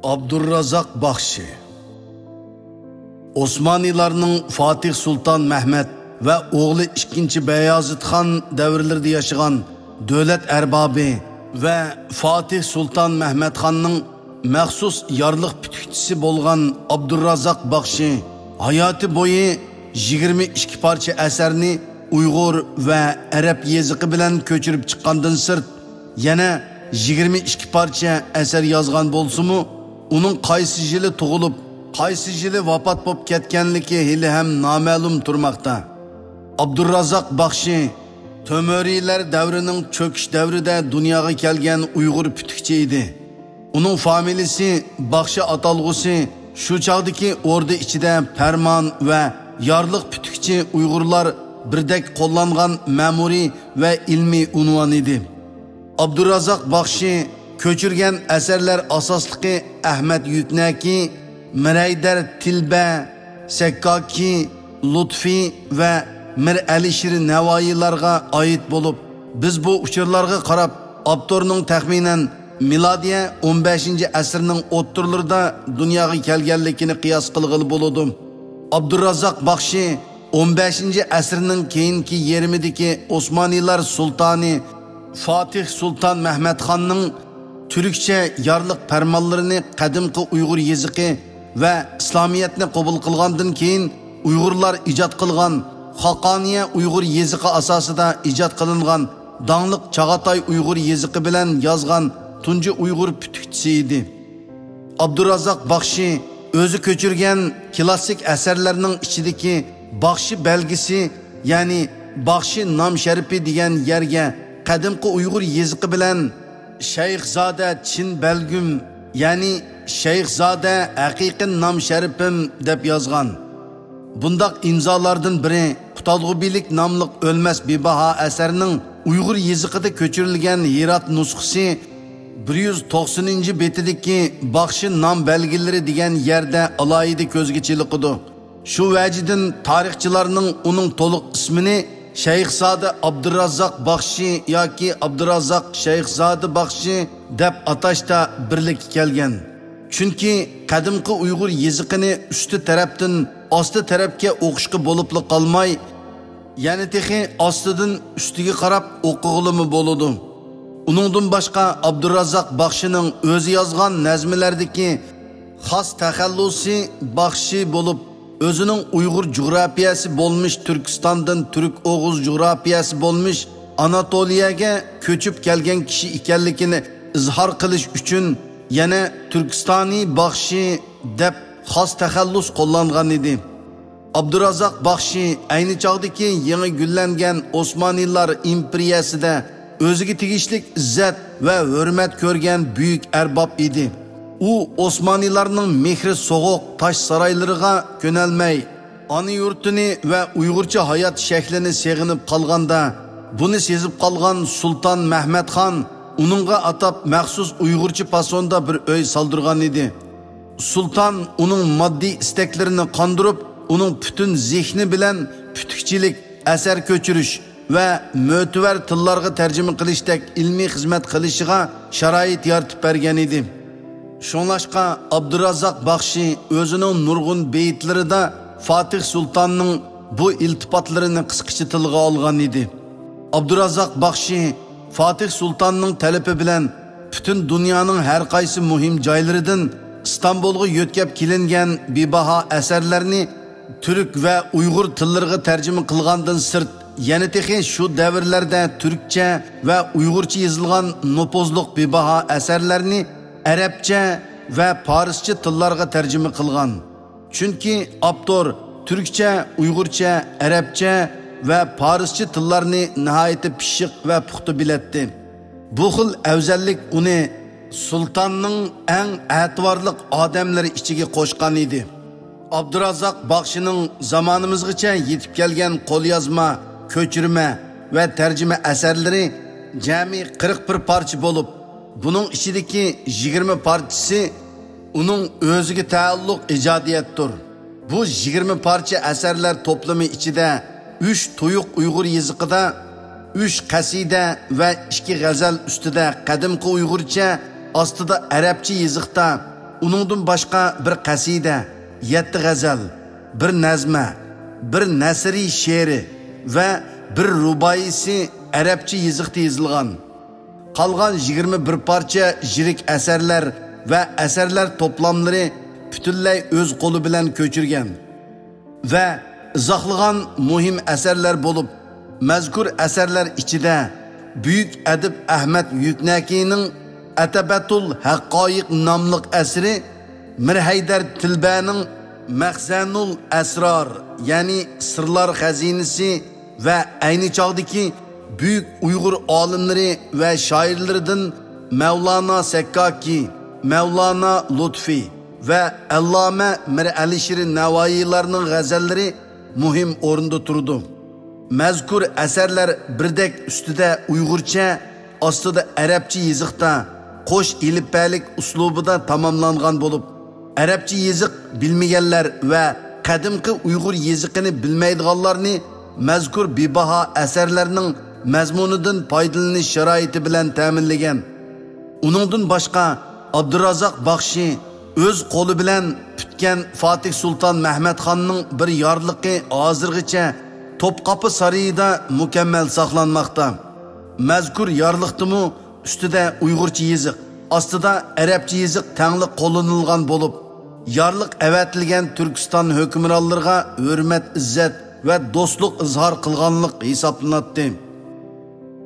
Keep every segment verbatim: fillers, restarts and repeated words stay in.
ئابدۇررازاق باخشى. ئوسمانىيلارنىڭ فاتىھ سۇلتان مەھمەت ۋە ئوغلى ئىككىنچى بايازىدخان دەۋرلىرىدە ياشىغان دۆلەت ئەربابى ۋە فاتىھ سۇلتان مەھمەتخاننىڭ مەخسۇس يارلىق پۈتۈكچىسى بولغان ئابدۇررازاق باخشى ھاياتى بويى يىگىرمە ئىككى پارچە ئەسەرنى ئۇيغۇر ۋە ئەرەب يېزىقى بىلەن كۆچۈرۈپ چىققاندىن سىرت، يەنە يىگىرمە ئىككى پارچە ئەسەر يازغان بولسىمۇ، ئۇنىڭ قايسى يىلى تۇغۇلۇپ، قايسى يىلى ۋاپات بولۇپ كەتكەنلىكى ھېلىھەم نامەلۇم تۇرماقتا. ئابدۇررازاق باخشى تۆمۈرىيلەر دەۋرىنىڭ چۆكۈش دەۋرىدە دۇنياغا كەلگەن ئۇيغۇر پۈتۈكچى ئىدى. ئۇنىڭ فامىلىسى باخشى ئاتالغۇسى شۇ چاغدىكى ئوردا ئىچىدە پەرمان ۋە يارلىق پۈتۈكچى ئۇيغۇرلار بىردەك قوللانغان مەمۇرىي ۋە ئىلمىي ئۇنۋان ئىدى. ئابدۇرازاق باخشى كۆچۈرگەن ئەسەرلەر ئاساسلىقى ئەھمەد يۈكنەكى، مىرەيدەر تىلبە، سەككاكى، لۇتفى ۋە مىر ئەلىشىر نەۋايىلارغا ئائىت بولۇپ، بىز بۇ ئۇچۇرلارغا قاراپ، ئاپتورنىڭ تەخمىنەن مىلادىيە ئون بەشىنچى ئەسىرنىڭ ئوتتۇرىلىرىدا دۇنياغا كەلگەنلىكىنى قىياس قىلغىلى بولىدۇ. ئابدۇرازاق باخشى ئون بەشىنچى ئەسىرنىڭ كېيىنكى يېرىمىدىكى ئوسمانىيلار سۇلتانى فاتىھ سۇلتان مەھمەتخاننىڭ تۈركچە يارلىق پەرمانلىرىنى قەدىمكى ئۇيغۇر يېزىقى ۋە ئىسلامىيەتنى قوبۇل قىلغاندىن كېيىن ئۇيغۇرلار ئىجاد قىلغان خاقانىيە ئۇيغۇر يېزىقى ئاساسىدا ئىجاد قىلىنغان داڭلىق چاغاتاي ئۇيغۇر يېزىقى بىلەن يازغان تۇنجى ئۇيغۇر پۈتۈكچىسى ئىدى. ئابدۇرازاق باخشى ئۆزى كۆچۈرگەن كلاسسىك ئەسەرلەرنىڭ ئىچىدىكى باخشى بەلگىسى، يەنى باخشى نام شەرىپى دېگەن يەرگە قەدىمكى ئۇيغۇر يېزىقى بىلەن شەيخزادە چىن بەلگۈم، يەنى شەيخزادە ھەقىقىي نام شەرىپىم دەپ يازغان. بۇنداق ئىمزالاردىن بىرى قۇتادغۇبىلىك ناملىق ئۆلمەس بىباھا ئەسەرنىڭ ئۇيغۇر يېزىقىدا كۆچۈرۈلگەن ھىرات نۇسخىسى بىر يۈز توقسىنىنچى بېتىدىكى باخشى نام بەلگىلىرى دېگەن يەردە ئالاھىدە كۆزگە چېلىقىدۇ. شۇ ۋەجىدىن تارىخچىلارنىڭ ئۇنىڭ تولۇق ئىسمىنى شەيخزادە ئابدۇرازاق باخشى ياكى ئابدۇرازاق شەيخزادە باخشى دەپ ئاتاشتا بىرلىككە كەلگەن. چۈنكى قەدىمكى ئۇيغۇر يېزىقىنى ئۈستى تەرەپتىن ئاستى تەرەپكە ئوقۇشقا بولۇپلا قالماي، يەنە تېخى ئاستىدىن ئۈستىگە قاراپ ئوقۇغىلىمۇ بولىدۇ. ئۇنىڭدىن باشقا، ئابدۇرازاق باخشىنىڭ ئۆزى يازغان نەزمىلەردىكى خاس تەخەللۇسى باخشى بولۇپ، ئۆزىنىڭ ئۇيغۇر جۇغراپىيەسى بولمىش تۈركىستاندىن تۈرك ئوغۇز جۇغراپىيەسى بولمىش ئاناتولىيەگە كۆچۈپ كەلگەن كىشى ئىكەنلىكىنى ئىزھار قىلىش ئۈچۈن يەنە تۈركىستانىي باخشى دەپ خاس تەخەللۇس قوللانغان ئىدى. ئابدۇرازاق باخشى ئەينى چاغدىكى يېڭى گۈللەنگەن ئوسمانىلار ئىمپېرىيەسىدە ئۆزىگە تېگىشلىك ئىززەت ۋە ھۆرمەت كۆرگەن بۈيۈك ئەرباب ئىدى. ئۇ ئوسمانىلارنىڭ مېھرى سوغۇق تاش سارايلىرىغا كۆنەلمەي، ئانا يۇرتىنى ۋە ئۇيغۇرچە ھايات شەكلىنى سېغىنىپ قالغاندا، بۇنى سېزىپ قالغان سۇلتان مەھمەتخان ئۇنىڭغا ئاتاپ مەخسۇس ئۇيغۇرچە پاسوندا بىر ئۆي سالدۇرغان ئىدى. سۇلتان ئۇنىڭ ماددىي ئىستەكلىرىنى قاندۇرۇپ، ئۇنىڭ پۈتۈن زېھنى بىلەن پۈتۈكچىلىك، ئەسەر كۆچۈرۈش ۋە مۆتىۋەر تىللارغا تەرجىمە قىلىشتەك ئىلمىي خىزمەت قىلىشىغا شارائىت يارىتىپ بەرگەن ئىدى. شۇڭلاشقا، ئابدۇرازاق باخشى ئۆزىنىڭ نۇرغۇن بېيىتلىرىدا فاتىھ سۇلتاننىڭ بۇ ئىلتىپاتلىرىنى قىسقىچە تىلغا ئالغان ئىدى. ئابدۇرازاق باخشى فاتىھ سۇلتاننىڭ تەلىپى بىلەن پۈتۈن دۇنيانىڭ ھەر قايسى مۇھىم جايلىرىدىن ئىستانبۇلغا يۆتكەپ كېلىنگەن بىباھا ئەسەرلەرنى تۈرك ۋە ئۇيغۇر تىللىرىغا تەرجىمە قىلغاندىن سىرت، يەنە تېخى شۇ دەۋرلەردە تۈركچە ۋە ئۇيغۇرچە يېزىلغان نوپۇزلۇق بىباھا ئەسەرلەرنى ئەرەبچە ۋە پارسچە تىللارغا تەرجىمە قىلغان. چۈنكى ئاپتور تۈركچە، ئۇيغۇرچە، ئەرەبچە ۋە پارسچە تىللارنى ناھايىتى پىششىق ۋە پۇختا بىلەتتى. بۇ خىل ئەۋزەللىك ئۇنى سۇلتاننىڭ ئەڭ ئەتىۋارلىق ئادەملىرى ئىچىگە قوشقان ئىدى. ئابدۇرازاق باخشىنىڭ زامانىمىزغىچە يېتىپ كەلگەن قوليازما، كۆچۈرمە ۋە تەرجىمە ئەسەرلىرى جەمئىي قىرىق بىر پارچە بولۇپ، بۇنىڭ ئىچىدىكى يىگىرمە پارچىسى ئۇنىڭ ئۆزىگە تەئەللۇق ئىجادىيەتتۇر. بۇ يىگىرمە پارچە ئەسەرلەر توپلىمى ئىچىدە ئۈچ تۇيۇق ئۇيغۇر يېزىقىدا، ئۈچ قەسىدە ۋە ئىككى غەزەل ئۈستىدە قەدىمكى ئۇيغۇرچە، ئاستىدا ئەرەبچە يېزىقتا ئۇنىڭدىن باشقا بىر قەسىدە، يەتتە غەزەل، بىر نەزمە، بىر نەسرىي شېئىرى ۋە بىر رۇبائىيسى ئەرەبچە يېزىقتا يېزىلغان. قالغان يىگىرمە بىر پارچە يىرىك ئەسەرلەر ۋە ئەسەرلەر توپلاملىرى پۈتۈنلەي ئۆز قولى بىلەن كۆچۈرگەن ۋە ئىزاھلىغان مۇھىم ئەسەرلەر بولۇپ، مەزكۇر ئەسەرلەر ئىچىدە بۈيۈك ئەدىب ئەھمەد يۈكنەكىنىڭ ئەتەبەتۇل ھەقايىق ناملىق ئەسىرى، مىرھەيدەر تىلبەنىڭ مەخزەنۇل ئەسرار، يەنى سىرلار خەزىنىسى ۋە ئەينى چاغدىكى بۈيۈك ئۇيغۇر ئالىملىرى ۋە شائىرلىرىدىن مەۋلانا سەككاكى، مەۋلانا لۇتفى ۋە ئەللامە مىرئەلىشىر نەۋائىيلارنىڭ غەزەللىرى مۇھىم ئورۇندا تۇرىدۇ. مەزكۇر ئەسەرلەر بىردەك ئۈستىدە ئۇيغۇرچە، ئاستىدا ئەرەبچە يېزىقتا، قوش ئېلىپبەلىك ئۇسلۇبىدا تاماملانغان بولۇپ، ئەرەبچە يېزىق بىلمىگەنلەر ۋە قەدىمكى ئۇيغۇر يېزىقىنى بىلمەيدىغانلارنى مەزكۇر بىباھا ئەسەرلەرنىڭ مەزمۇنىدىن پايدىلىنىش شارائىتى بىلەن تەمىنلىگەن. ئۇنىڭدىن باشقا، ئابدۇرازاق باخشى ئۆز قولى بىلەن پۈتكەن فاتىھ سۇلتان مەھمەت خاننىڭ بىر يارلىقى ھازىرغىچە توپقاپى سارىيىدا مۇكەممەل ساقلانماقتا. مەزكۇر يارلىقتىمۇ ئۈستىدە ئۇيغۇرچە يېزىق، ئاستىدا ئەرەبچە يېزىق تەڭلىك قوللىنىلغان بولۇپ، يارلىق ئەۋەتىلگەن تۈركىستان ھۆكۈمرانلىرىغا ھۆرمەت-ئىززەت ۋە دوستلۇق ئىزھار قىلغانلىق ھېسابلىناتتى.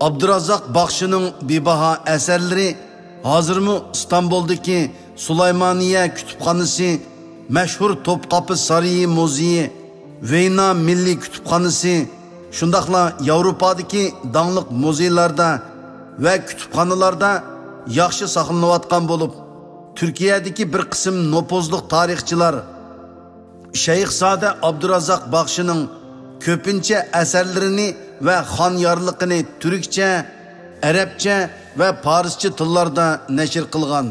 ئابدۇرازاق باخشىنىڭ بىباھا ئەسەرلىرى ھازىرمۇ ئىستانبۇلدىكى سۇلايمانىيە كۇتۇپخانىسى، مەشھۇر توپقاپى سارىيى مۇزېيى، ۋېينا مىللىي كۇتۇپخانىسى، شۇنداقلا ياۋروپادىكى داڭلىق مۇزېيلاردا ۋە كۇتۇپخانىلاردا ياخشى ساقلىنىۋاتقان بولۇپ، تۈركىيەدىكى بىر قىسىم نوپۇزلۇق تارىخچىلار شەيخزادە ئابدۇرازاق باخشىنىڭ كۆپىنچە ئەسەرلىرىنى ۋە خان يارلىقىنى تۈركچە، ئەرەبچە ۋە پارسچە تىللاردا نەشر قىلغان.